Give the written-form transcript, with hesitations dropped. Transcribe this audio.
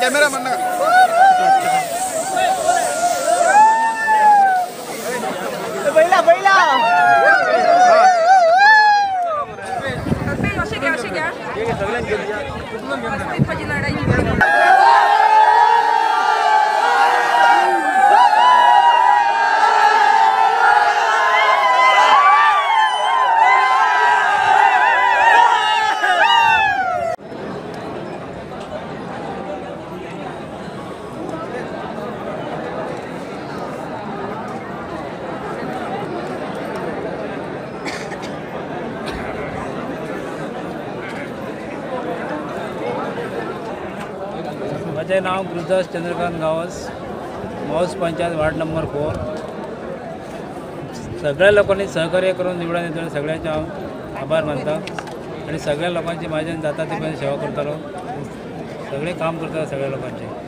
Camera म्हणना बैला बैला माझे नाव गुरुदास चंद्रकांत गावस, माऊस पंचायत वार्ड नंबर 4। सगळ्या लोकांनी सहकार्य करून निवडून येतले सगळ्यांचे हांव आभार मानता आणि सगळ्या लोकांची म्हाज्यान जाता ते पण सेवा करतलो, सगळे काम करता सगळ्या लोकांचे।